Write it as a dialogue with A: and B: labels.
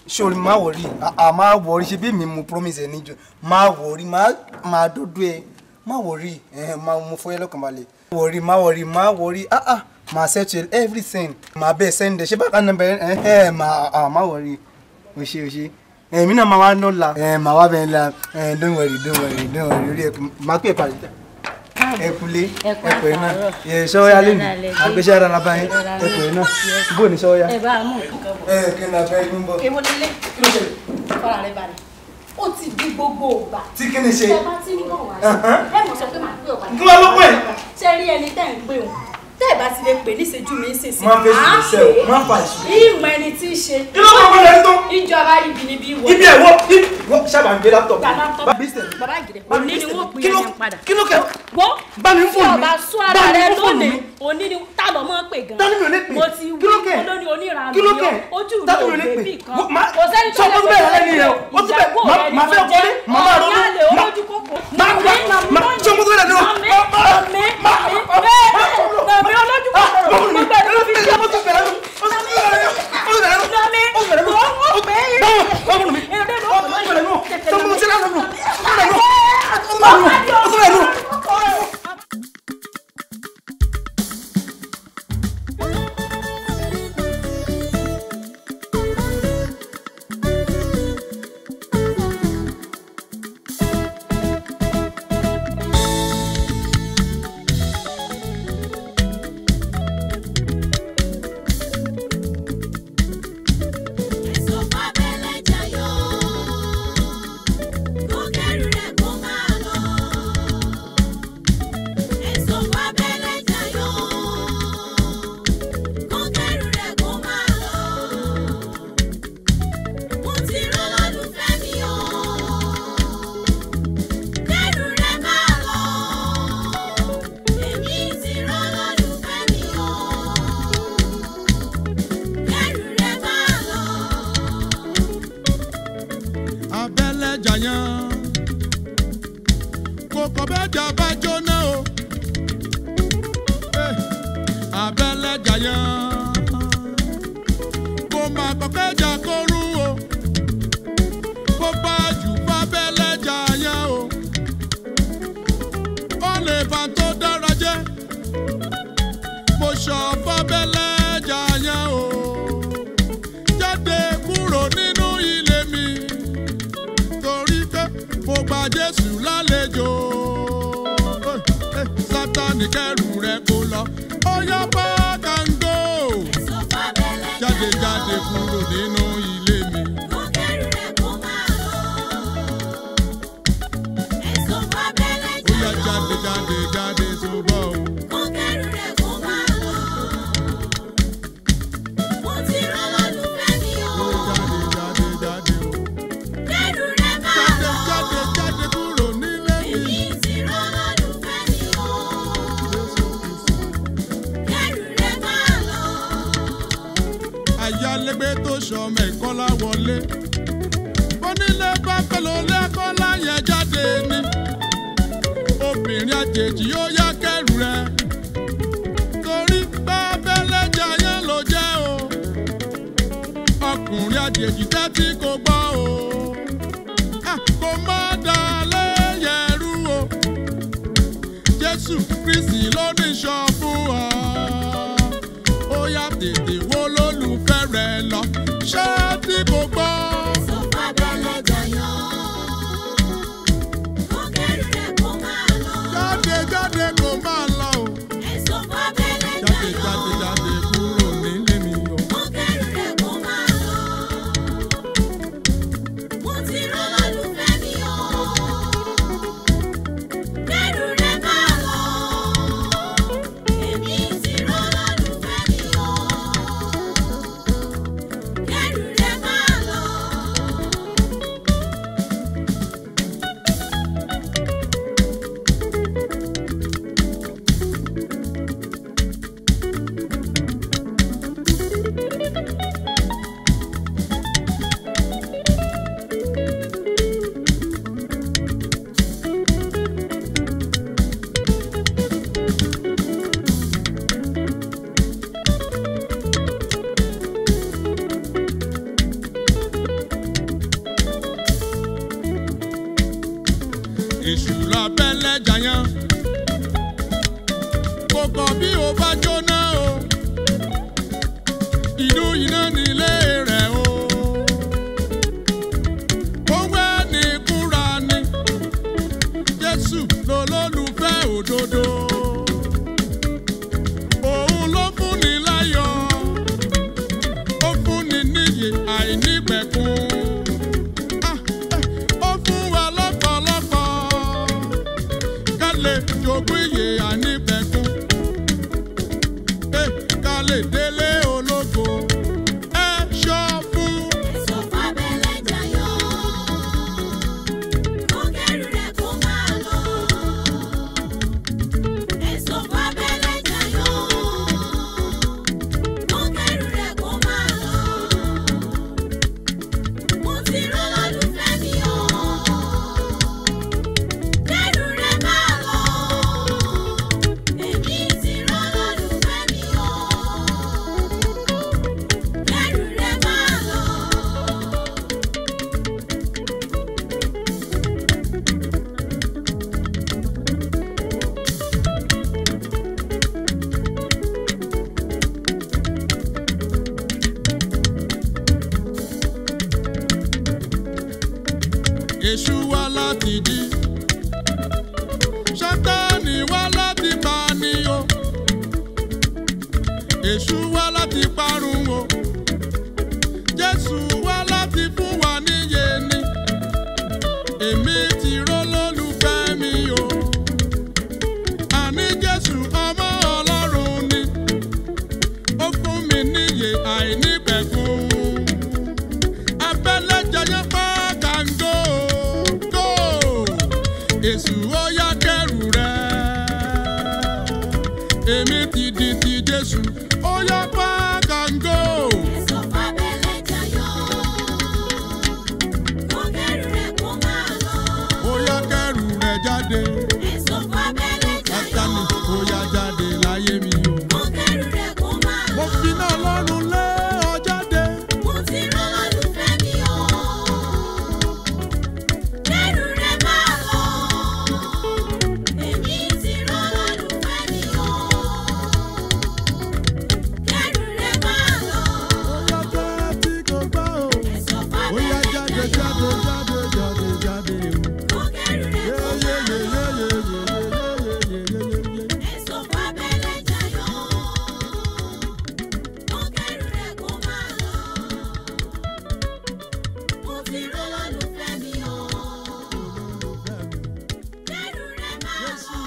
A: Sori má worry, má worry ṣe bí mi mo promise ẹ níjọ. Má worry, má dúdú ẹ. Má worry, má mo fọyẹ́ lọ́kàn balẹ̀. Worry, má worry, má worry. Má settle everything. Má bẹ́ẹ̀ send ẹ. Ṣé bákan náà bẹ́ẹ̀ má worry. O ṣe o ṣe. Èmi náà máa wá nọ́la. Màá wá bẹ́ẹ̀ la. Don't worry, don't worry, don't worry. Orí ẹ máa pè é parí. Ẹ kúlé, ẹ pè náà. Ṣọ́ọ́yá lẹ́nu, àgbéṣẹ́ ara la bá yín. Ẹ pè náà. Bó ni ṣọ́ọ́yá?
B: Ẹ bá a mú nǹkan bọ̀.
A: Ẹ kí ni abẹ́ inú bọ̀?
B: Èwo nílé?
A: Kí ló ṣẹlẹ̀?
B: Fara rẹ balẹ̀. Ó ti di gbogbo ògbà.
A: Tí kí ni ṣe?
B: Ṣé bá tí ń bọ̀ wá sí? Ẹ mọ̀ sọ pé màá pè ọ̀pá.
A: Kí wọ́n ló pè?
B: Ṣé rí ẹni tẹ́ ń pè òun? Tẹ́ ẹ bá ti lè pè níṣẹ́jú mi nísinsìnyí.
A: Má fẹ́ sùn sẹ́ o, má fà ìṣù.
B: Ìmọ̀ ẹni tí í ṣe.
A: Kí ló kọ́ pẹ̀lú ẹni tó?
B: Ìjọba ibi níbi ìwọ.
A: Ibi ẹ̀wọ́, sábà ń gbé láptọ̀pù.
B: Bàbá Ìgìrẹ́, òní ni wọ́n pè é ní padà.
A: Kí ló kẹ́?
B: Wọ́n
A: bá mi ń fóònù mi.
B: Tí ọba sún ara rẹ lónìí, òní ni tá lọ mọ́ pè gan.
A: Tani mi ò lè pè.
B: Mo ti wí olórí oníranú yọ, ojú rẹ ò lè bì kan. Kò sẹ́ni tó lè sọ pé ìyàwó rẹ ni mo jẹ́. Ọ̀yá lè olójú kòkó. Màmí olójú kòkòrò. Gbogbo ẹni ló fi ṣe.
C: Èṣù lábẹ́lẹ̀ jàyàn. Kò kọ̀ bí o bá jóná o. Ìlú iná nílé rẹ̀ o. Ó wẹ́ ní kúra ni. Jésù lolólùfẹ́ òdodo. Òun ló fúnni láyọ̀. Ó fúnni níyì àìnípẹ̀kun. Ah, eh, ó fún wa lọ́pọ̀lọpọ̀. Ká lè jogún ìyè àìnípẹ̀kun. Eh, ká lè délé ológo. Ẹ ṣọ́ fún.
D: Ẹ̀sọ́ fábẹ́lẹ̀ jayọ̀, kó kẹ́rù rẹ̀ kó máa lọ. Ẹ̀sọ́ fábẹ́lẹ̀ jayọ̀, kó kẹ́rù rẹ̀ kó máa lọ. Mo ti rán lólùfẹ́ mi o, kẹ́rù rẹ̀ máa lọ. Èmi ti rán lólùfẹ́ mi o, kẹ́rù rẹ̀ máa lọ.
C: Èṣù wá láti jí. Sátánì wá láti pa ni o. Èṣù wá láti parun o. Jésù wá láti fún wa níyè ni. Èmi ti rólólùfẹ́ mi o. Àní Jésù ọmọ Ọlọ́run ni. Ó fún mi níyè àìnípẹ̀kun. Abẹ́lẹ̀ jẹyẹ pa kàńgó kó. Èṣù ó yá kẹ́rù rẹ̀. Èmi ti di ti Jésù ó yá pa kàńgó.
D: Ẹ̀sọ́ fábẹ́lẹ̀ jayọ̀, kó kẹ́rù rẹ̀ kó máa lọ.
C: Ó yá kẹ́rù rẹ̀ jáde.
D: Ẹ̀sọ́ fábẹ́lẹ̀ jayọ̀,
C: Sátánì ó yá jáde láyé mi o.
D: kó kẹ́rù rẹ̀ kó máa
C: Mo
D: lọ.
C: fi náà lọ́rùn lé ọ jáde.
D: Mo ti rán lólùfẹ́ mi o, kẹ́rù rẹ̀ máa lọ. Èmi ti rán lólùfẹ́ mi o, kẹ́rù rẹ̀ máa lọ.
C: Ó yá tẹ́tí kò gbọ́ o.
D: Ẹ̀sọ́
C: Ó yá
D: fábẹ́lẹ̀
C: jáde
D: jayọ̀,
C: jáde jáde jáde jáde o.
D: kó kẹ́rù rẹ̀ kó
C: Yé
D: máa
C: yé
D: lọ.
C: yé yé yé yé yé yé yé yé yé.
D: Ẹ̀sọ́ fábẹ́lẹ̀ jayọ̀, kó kẹ́rù rẹ̀ kó máa lọ. Mo ti rán lólùfẹ́ mi o, kẹ́rù rẹ̀ máa lọ.